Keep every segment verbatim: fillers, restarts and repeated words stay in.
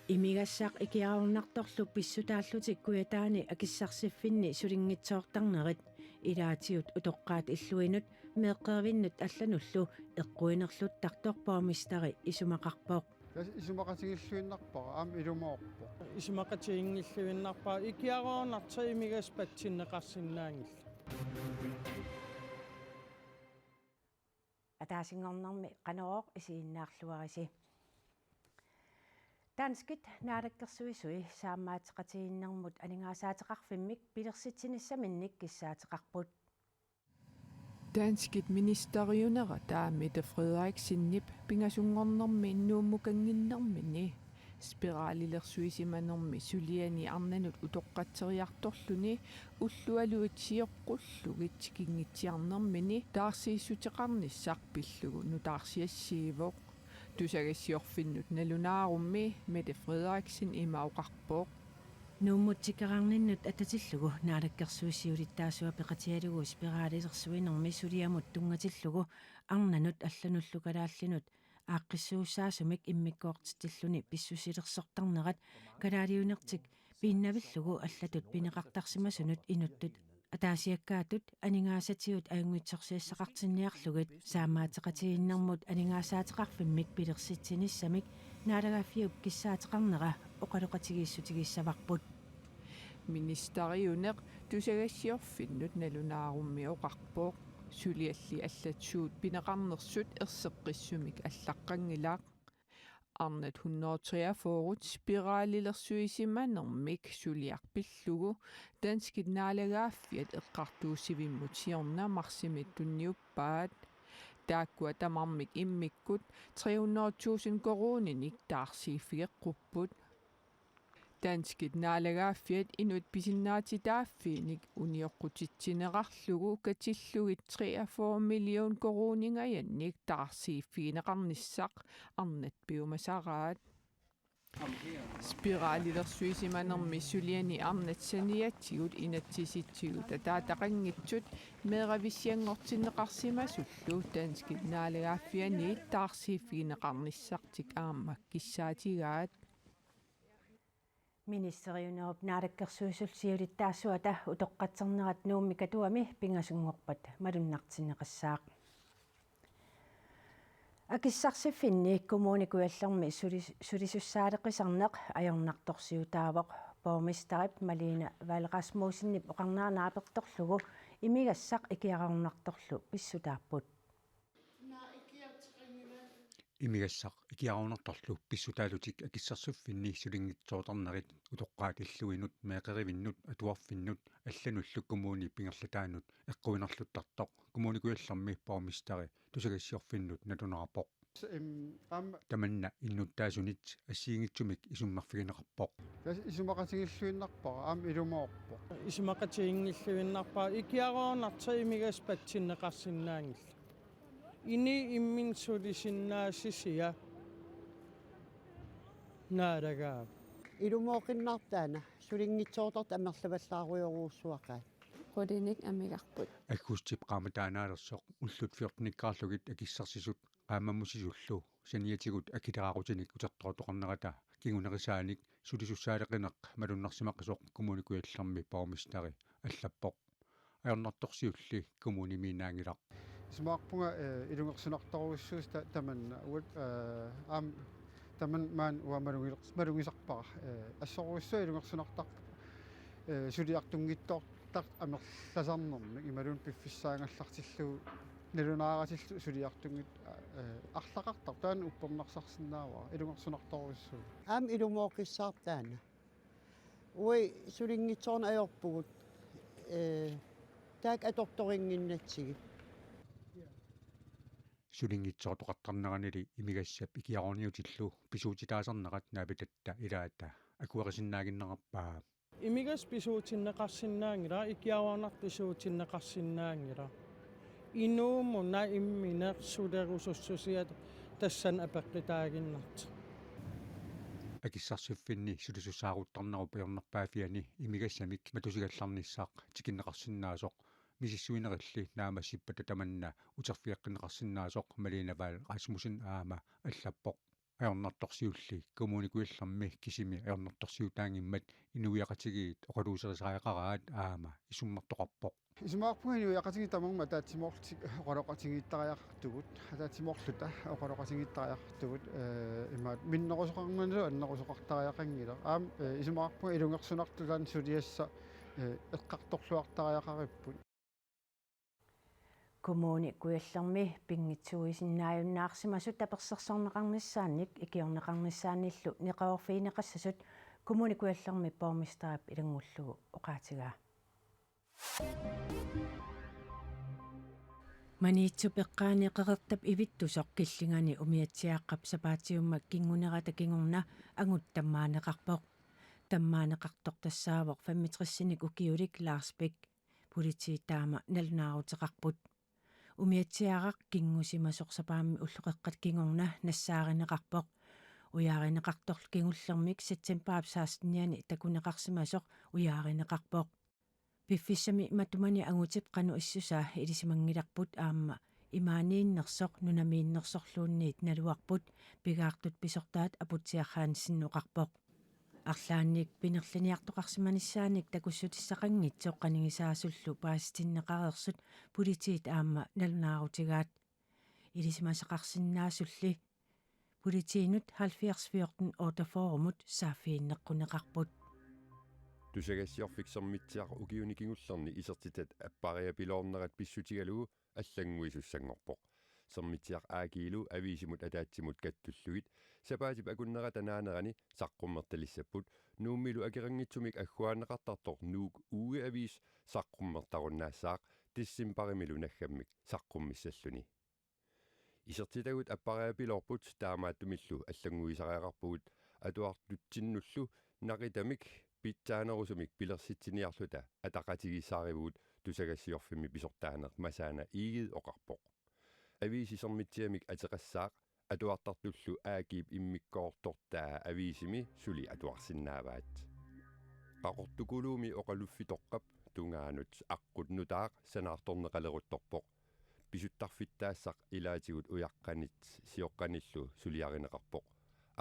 Imigassaq ikiaroornartorlu pissutaallutik Kujataani akissarsiffinni sulinngitsoortarnerit ilaatigut utoqqaat illuinut meeqqerivinnut allanullu eqquinerluttartoq borgmesteri isumaqarpoq. Tassa isumaqatigiilluinnarpara, aamma ilumoorpoq. Isumaqatigiinngilluinnarpara ikiaroornartoq imigassaq patsinneqarsinnaanngillat. Ataasinngornermi Qanorooq isiginnaarluarisi. Danskit naalakkersuisui saammaateqatigiinnermut aningaasaateqarfimmik pilersitsinissaminnik kissaateqarput. Danskit ministeriunerata Mette Frederiksenip pingasunngornermi Nuummukannginnermini spiralilersuisimanermi suliani arnanut utoqqatseriartorluni ullualuit sioqqullugit tikinngitsiarnermini taarsiissuteqarnissaq pillugu nutaarsiassiivoq. Tusagassiorfinnut nalunaarummi Mette Frederiksen ima oqarpoq: Nuummut tikeraarninnut atatillugu naalakkersuisut siulittaasuat peqatigalugu spiralilersuinermi suliamut tunngatillugu arnanut allanullu kalaallinut aaqqissuussaasumik immikkoortitilluni pissusilersortarnerat kalaaliunertik piinnavillugu allatut pineqartarsimasunut inuttut ataasiakkaatut aningaasatigut ajunngitsorsiassaqartinniarlugit saammaateqatigiinnermut aningaasaateqarfimmik pilersitsinissamik naalagaaffiup kissaateqarnera oqaloqatigiissutigissavarput. Ministeriuneq tusagassiorfinnut nalunaarummi oqarpoq: Sulialli allat suut pineqarnersut erseqqissumik allaqqanngilaq. Arnat hundrede treogfyrre spiralilersuisimanermik suliaq pillugu danskit naalagaaffiat eqqartuussivimmut siorna marsimi tunniuppaat. Taakkua tamarmik immikkut tre hundrede tusind koruuninik taarsiiffigeqqupput. Danskit naalagaaffiat inuit pisinnaatitaaffiinik unioqqutitsineqarlugu katillugit treogfyrre million koruuningajannik taarsiiffigineqarnissaq arnat piumasaraat. Spiralilersuisimanermi suliani arnat saniatigut inatsisitigut ataataqanngitsut meeravissianngortinneqarsimasullu danskit naalagaaffianit taarsiiffigineqarnissartik aamma kissaatigaat. Ministeriunerup naalakkersuisullu siulittaasuata utoqqatsernerat Nuummi Katuami pingasunngorpat malunnartinneqassaaq. Akissarsiffinni Kommune Kujallermi suli-, sulisussaaleqisarneq ajornartorsiutaavoq. Borgmesterip Malene Vahl Rasmussenip oqarnera naapertorlugu imigassaq ikiaroornartorlu pissutaapput. Imigassaq ikiaroornartorlu pissutaalutik akissarsiffinni sulinngitsootarnerit utoqqaat illuinut meeqqerivinnut atuarfinnut allanullu kommunip ingerlataanut eqquinerluttartoq Kommune Kujallermi borgmesteri tusagassiorfinnut nalunaarpoq. Im, aamma tamanna innuttaasunit assigiinngitsumik isummerfigineqarpoq. Tassa isumaqatigiilluinnarpara, aamma ilumoorpoq. Isumaqatigiinngilluinnarpara ikiaroornartoq imigassaq patsinneqarsinnaanngillat. Ini immin sulisinnaasisia naalagaavoq. Ilumooqinnartaana sulinngitsoortartut amerlavallaarujorujussuaqaat. Qulinik amigarput. Aggustip qaammataanaalersoq ullut fjortenikkaarlugit akissarsisut qaammamusisullu saniatigut akileraarutinik utertoortoqarnerata kingunerisaanik sulisussaaleqineq malunnarsimaqisoq Kommune Kujallermi borgmesteri allappoq. Ajornartorsiulli kommunimiinnaanngilaq. Isumaqarpunga, eh, ilungersunartorujussuusoq ta-, tamanna. Uat, eh, aamma tamanna maani uanga malugileq-, malugisarpara. Eh, assorujussuaq ilungersunartarpoq, eh, suliartunngitsoortartut amerlasarnermik imaluunniit piffissaagallartillugu nalunaaratillugu suliartunngitsoortartut, eh, arlaqartartut taanna uppernarsarsinnaavara ilungersunartorujussuuvoq. Aamma ilumooqqissaartaana. Uagut sulinngitsoorneq ajorpugut, ee, taakku atortorinnginnatsigit. Sulinngitsoortoqartarneranili imigassap ikiaroorniutillu pisuutitaasarnerat naapitatta ilaata akuerisinnaaginnarpaa. Imigassaq pisuutinneqarsinnaanngilaq, ikiaroornartoq pisuutinneqarsinnaanngilaq. Inuup una immineq sulerusussusia tassani apeqqutaaginnartoq. Akissarsiffinni sulisussaaruttarnerup ajornerpaaffiani imigassamik matusigallarnissaq tikinneqarsinnaasoq misissuinerilli naammassippata tamanna uterfigeqqinneqarsinnaasoq Malene Vahl Rasmussen aamma allappoq. ajornartorsiulli Kommune Kujallermi kisimi ajornartorsiutaanngimmat inuiaqatigiit oqaluuserisariaqaraat aamma isummertoqarpoq. Isumaqarpunga inuiaqatigiit tamarmik ataatsimoorlutik oqaloqatigiittariaqartugut, ataatsimoorluta oqaloqatigiittariaqartugut, ee, imaat minnerusoqarnanilu annerusoqartariaqanngilaq. Aamma, ee, isumaqarpunga ilungersunartut taanna suliassaq, ee, eqqartorluartariaqaripput. Kommune Kujallermi pinngitsuuisinnaajunnaarsimasut tapersersorneqarnissaannik ikiorneqarnissaannillu neqeroorfigineqassasut Kommune Kujallermi borgmesterip ilanngullugu oqaatigaa. Maniitsup eqqaani Qeqertap ivittusoq killingani umiatsiaaqqap sapaatiumma kingunerata kingorna angut tammaaneqarpoq. Tammaaneqartoq tassaavoq femogtresinik ukiulik Lars Bech. Politiit taama nalunaaruteqarput. Umiatsiaaraq kingusimasoq sapaammi ulloqeqqata kingorna nassaarineqarpoq. Ujaarineqartorlu kingullermik septembarip sekstenianni takuneqarsimasoq ujaarineqarpoq. Piffissami matumani angutip qanoq issusaa ilisimanngilarput aamma imaaniinnersoq nunamiinnersorluunniit naluarput, pigaartut pisortaat Aputsiaq Hansen oqarpoq. Arlaannik pinerliniartoqarsimanissaanik takussutissaqanngitsoq qanigisaasullu paasitinneqareersut politiit aamma nalunaarutigaat. Ilisimasaqarsinnaasulli politiinut halvfjerds fjorten otteogfyrremut saaffiginneqquneqarput. Tusagassiorfik Sermitsiaq ukiuni kingullerni isertitat appariapiloornerat pissutigalugu allannguisussanngorpoq. Sermitsiaq A G-lu aviisimut ataatsimut kattullugit sapaatip akunnerata naanerani saqqummertalissapput. Nuummilu akeqanngitsumik agguaanneqartartoq Nuuk Ugeaviis saqqummertarunnaassaaq decembarimilu naggammik saqqummissalluni. Isertitagut appariapiloorput, taamaattumillu allannguisariaqarpugut atuartutsinnullu naqitamik pitsaanerusumik pilersitsiniarluta ataqatigiissaarivugut, tusagassiorfimmi pisortaaneq Masaana Egede oqarpoq. Aviisi Sermitsiamik ateqassaaq, atuartartullu A G-p immikkoortortaa aviisimi suli atuarsinnaavaat. Qaqortukuluumi oqaluffitoqqap tungaanut aqqut nutaaq sanaartorneqaleruttorpoq. Pisuttarfittaassaq ilaatigut ujaqqanit sioqqanillu suliarineqarpoq.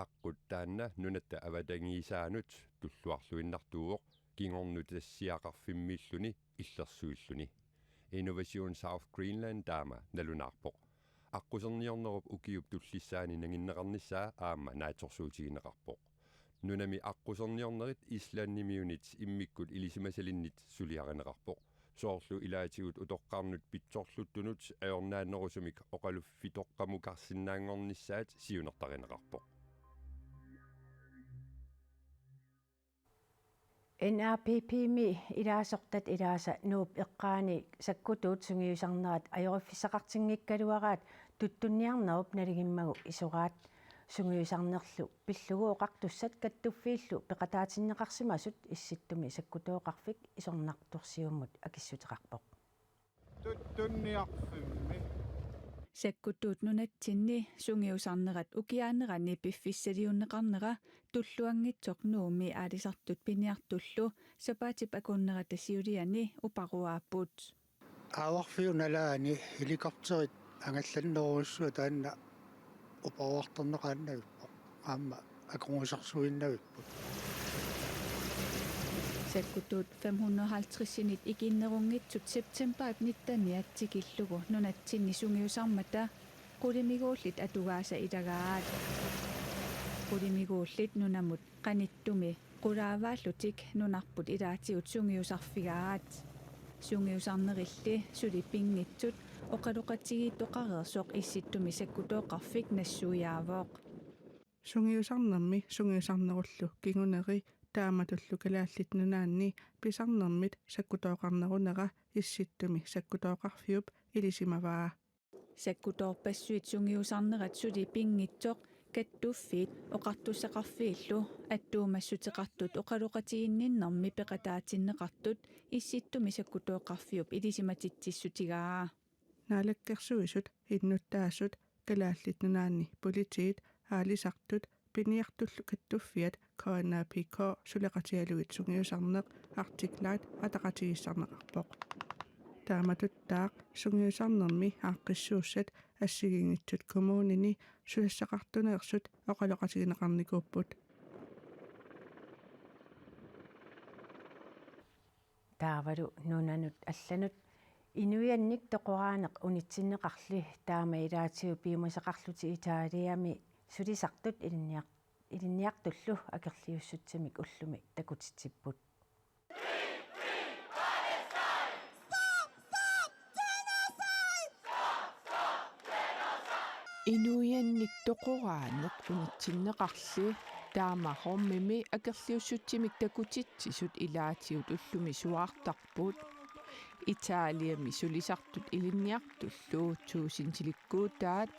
Aqqut taanna nunatta avatangiisaanut tulluarluinnartuuvoq, kingornut tassiaqarfimmiilluni illersuilluni. Innovation South Greenland taama nalunaarpoq. Aqquserniornerup ukiup tullissaani nanginneqarnissaa aamma naatsorsuutigineqarpoq. Nunami aqquserniornerit Islandimiunit immikkut ilisimasalinnit suliarineqarpoq. Soorlu ilaatigut utoqqarnut pitsorluttunut ajornaannerusumik oqaluffitoqqamukarsinnaanngornissaat siunertarineqarpoq. N R P P-mi ilaasortat ilaasa Nuup eqqaani sakkutuut sungiusarnerat ajoriffissaqartinngikkaluaraat tuttunniarnerup nalingimmagu isoraat. Sungiusarnerlu pillugu oqartussat kattuffiillu peqataatinneqarsimasut Issittumi sakkutooqarfik isornartorsiummut akissuteqarpoq. Tuttunniarfimmi. Sakkutuut nunatsinni sungiusarnerat ukiaanerani piffissaliunneqarnera tulluanngitsoq Nuummi aalisartut piniartullu sapaatip akunnerata siuliani uparuaapput. Aavarfiup nalaani helikopterit angallannerujussuit taanna uparuartorneqaannavippoq. Aamma akornusarsuinnavipput. Sakkutuut fem hundrede og halvtredsinit ikinnerunngitsut septembarip nitteniat tikillugu nunatsinni sungiusarmata qulimiguullit atugaasa ilagaat. Qulimiguullit nunamut qanittumi qulaavaallutik nunarput ilaatigut sungiusarfigaat. Sungiusarnerilli suli pinngitsut oqaloqatigiittoqareersoq Issittumi sakkutooqarfik nassuiaavoq. Sungiusarnermi sungiusarnerullu kinguneri taamatullu Kalaallit Nunaanni pisarnermit sakkutooqarnerunera Issittumi sakkutooqarfiup ilisimavaa. Sakkutoorpassuit sungiusarnerat suli pinngitsoq kattuffiit oqartussaqarfiillu attuumassuteqartut oqaloqatiginninnermi peqataatinneqartut Issittumi sakkutooqarfiup ilisimatitsissutigaa. Naalakkersuisut, innuttaasut, Kalaallit Nunaanni politiit, aalisartut, piniartullu kattuffiat K N A P K suleqatigalugit sungiusarneq Arctic Light ataqatigiissaarneqarpoq. Taamatuttaaq sungiusarnermi aaqqissuussat assigiinngitsut kommunini susassaqartuneersut oqaloqatigineqarnikuupput. Taavalu nunanut allanut inuiannik toqoraaneq unitsinneqarli taama ilaatigut piumasaqarlutik Italiami sulisartut ilinniar-, ilinniartullu akerliussutsimik ullumi takutitsipput. Inuiannik toqoraaneq unitsinneqarli taama Romimi akerliussutsimik takutitsisut ilaatigut ullumi suaartarput. Italiami sulisartut ilinniartullu tuusintilikkuutaat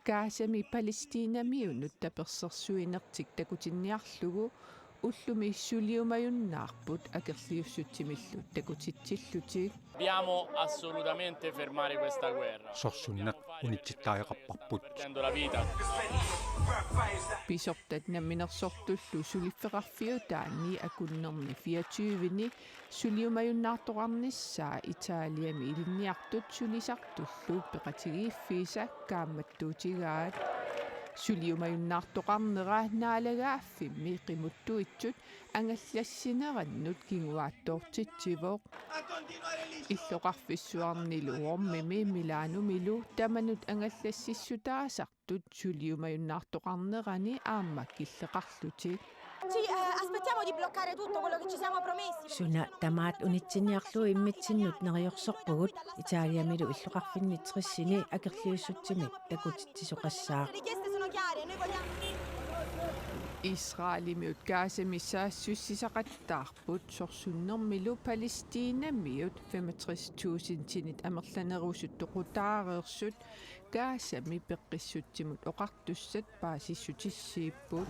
Gazami Palæstinamiunut tapersersuinertik takutinniarlugu ullumi suliumajunnaarput akerliussutsimillu takutitsillutik. Dobbiamo assolutamente fermare questa guerra. Sorsunneq unitsittariaqarparput. Perdendo la vita. Pisortat namminersortullu suliffeqarfiutaanni akunnerni fireogtyveni suliumajunnaartoqarnissaa Italiami ilinniartut sulisartullu peqatigiiffiisa kaammattuutigaat. Suliumajunnaartoqarnera naalagaaffimmi qimuttuitsut angallassinerannut kinguaattoortitsivoq. Illoqarfissuarnilu Romimi Milanomilu tamanut angallassissutaasartut suliumajunnaartoqarnerani aamma killeqarlutik. Ci, eh, aspettiamo di bloccare tutto quello che ci siamo promessi. Suna tamaat unitsinniarlugu immitsinnut neriorsorpugut, Italiamilu illoqarfinni tressini akerliussutsimik takutitsisoqassaaq. Le richieste sono chiare, noi vogliamo Israelimiut Gazami saassussisaqattaarput sorsunnermilu Palæstinamiut femogtres tusindinit amerlanerusut toqutaareersut Gazami peqqissutsimut oqartussat paasissutissiipput.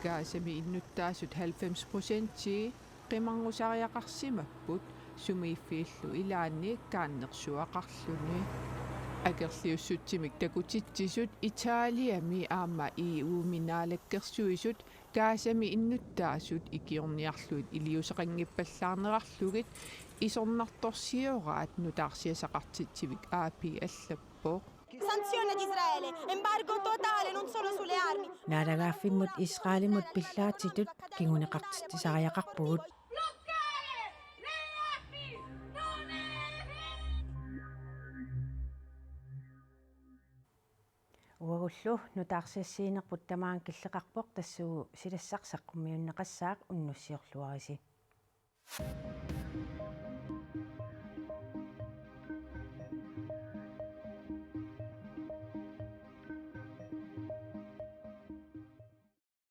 Gazami innuttaasut halvfems procentii qimarngusariaqarsimapput sumiiffiillu ilaanni kaannersuaqarluni. Akerliussutsimik takutitsisut Italiami aamma E U-mi naalakkersuisut Gazami innuttaasut ikiorniarlugit iliuuseqanngippallaarnerarlugit isornartorsioraat nutaarsiassaqartitsivik A P allappoq. Sanzioni ad Israele, embargo totale, non solo sulle armi. Naalagaaffimmut Israelimut pillaatitut kinguneqartitsisariaqarpugut. Uagullu nutaarsiassiinerput tamaanga killeqarpoq, tassuugu silassaq saqqummiunneqassaaq, unnussiorluarisi.